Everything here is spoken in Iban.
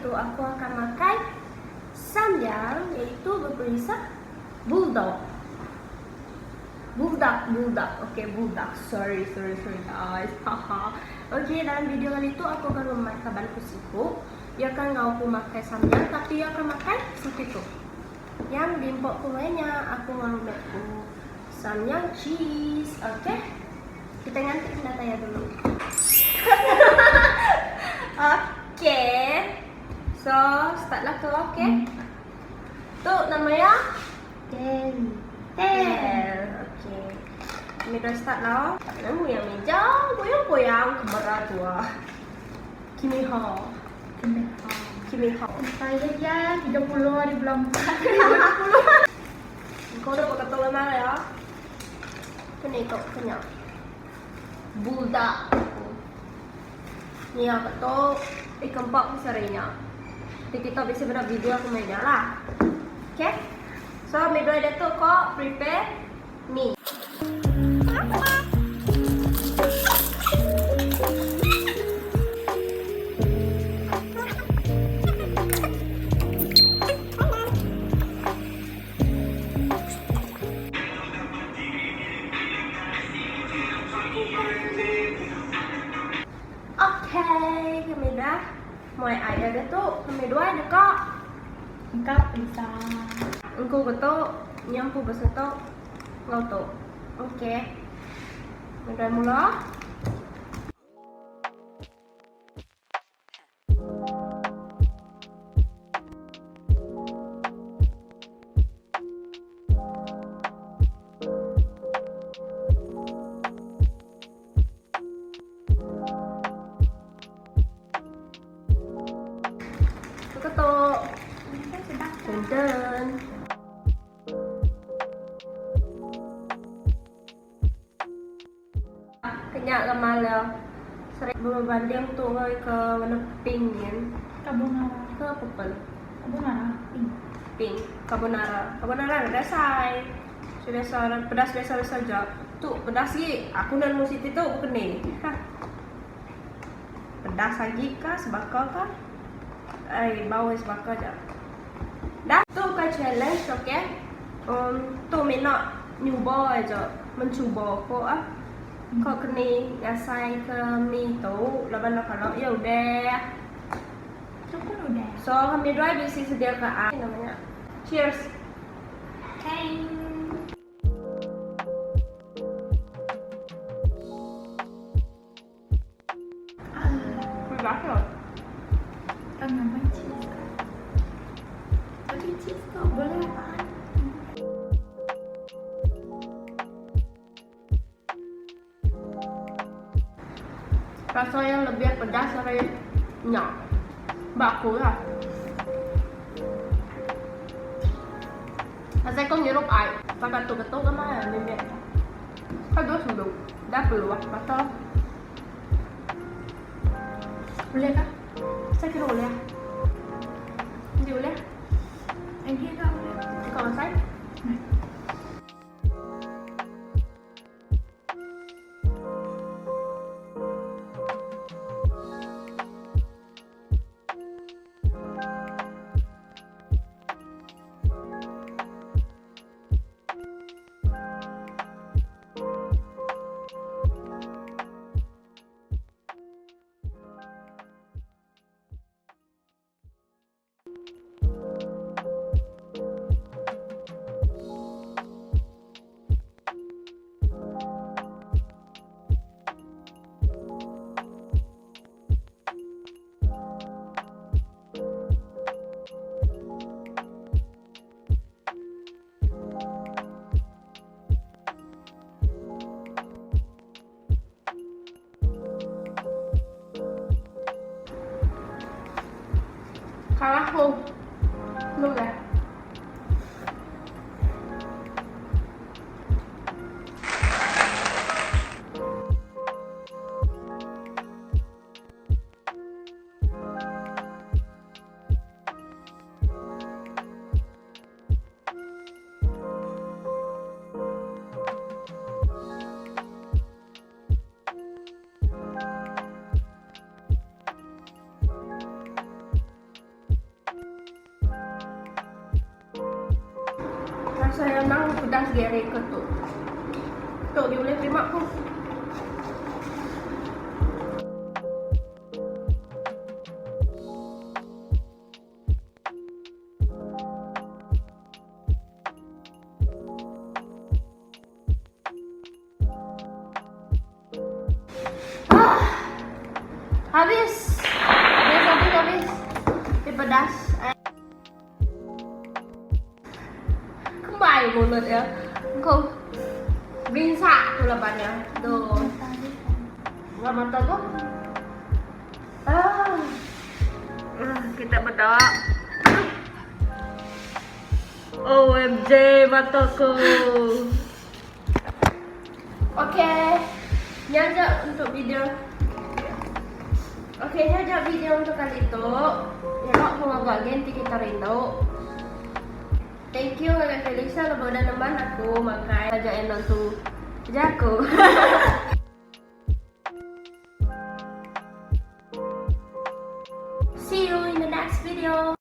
tu aku akan makai samyang iaitu beperisa bulldog. Buldak, buldak. Okay, buldak. Sorry, sorry, sorry guys. Haha. Okay, dalam video kali tu aku akan ngemai kaban ku siku. Iya akan enggau aku makai samyang tapi iya akan makai siti tu. Yang diempok ku maya nya aku enggau roommate ku. Samyang cheese. Okay. Kita nganti pendatai iya dulu. Okay. So, start lah tu, okay. Tu nama iya. Tel. Tel. Okey. Kami dah start lah. Nemu yang meja goyang-goyang kamera tua. Kimi ho. Kimi ho. Kimi ho. Saya ya 30 hari bulan 4. 20. Kau dah pakai tahu mana ya? Kena ikut kena. Buldak. Ni apa tu? Ikan pak besarnya. Tapi kita bisa berapa video aku mainnya lah. Okay? So, midway dia tu kau prepare mi. Okay, kami dah muai ai dah tu. Kami dua deka Engka pizza. Engku ke tu, nya empu besa tu enggau tu. Okay. Kami dua mula. Ketuk. Dun. Kenya gamal iya. Seri bebanding tu enggau ke warna pink nyin. Carbonara. Ke purple. Carbonara pink. Pink. Carbonara. Carbonara enda dasai. Biasa pedas biasa-biasa aja. Tu pedas agi. Aku enda nemu siti tu bekeni. Hah. Pedas agi ka sebaka ka. Ai bau ai sebaka aja. Dah tu ka challenge okey. Um tu mina nyuba aja mencuba ko ah. Ko keni ngasai ke mi tu laban enda kala iya udah. Tu pun udah. So kami dua bisi sedia ke ai nama nya. Cheers. Thank. Pedas Tang nama cheese ka. Tapi cheese tu boleh apaan? Rasa yang lebih pedas dari nya. Ba aku lah. Asai ko ngirup ai. Baka tu ketu ke mah mimit. Ka dua suduk. Dah peluah mata. Ulih kah? Saya kira ulih. Ndi ulih? Agi ka ulih. Kau asai? Nah. Kalah ku. Belum dah. agi ari ke tu. Tu agi ulih terima ku. Ah. Habis. Habis, habis, habis. Ti pedas. Kembai mulut ya. Engkau binsa tu laban ya. Tu. Buka mata tu. Ah. Ah, kita meda. OMG mata ku. Okay, nya aja untuk video. Okay, nya aja video untuk kali tu. Nya aku ngaga agi enti kita rindu. Thank you ngagai Felisa lebuh udah nemban aku makai taja iya nentu jaku. See you in the next video.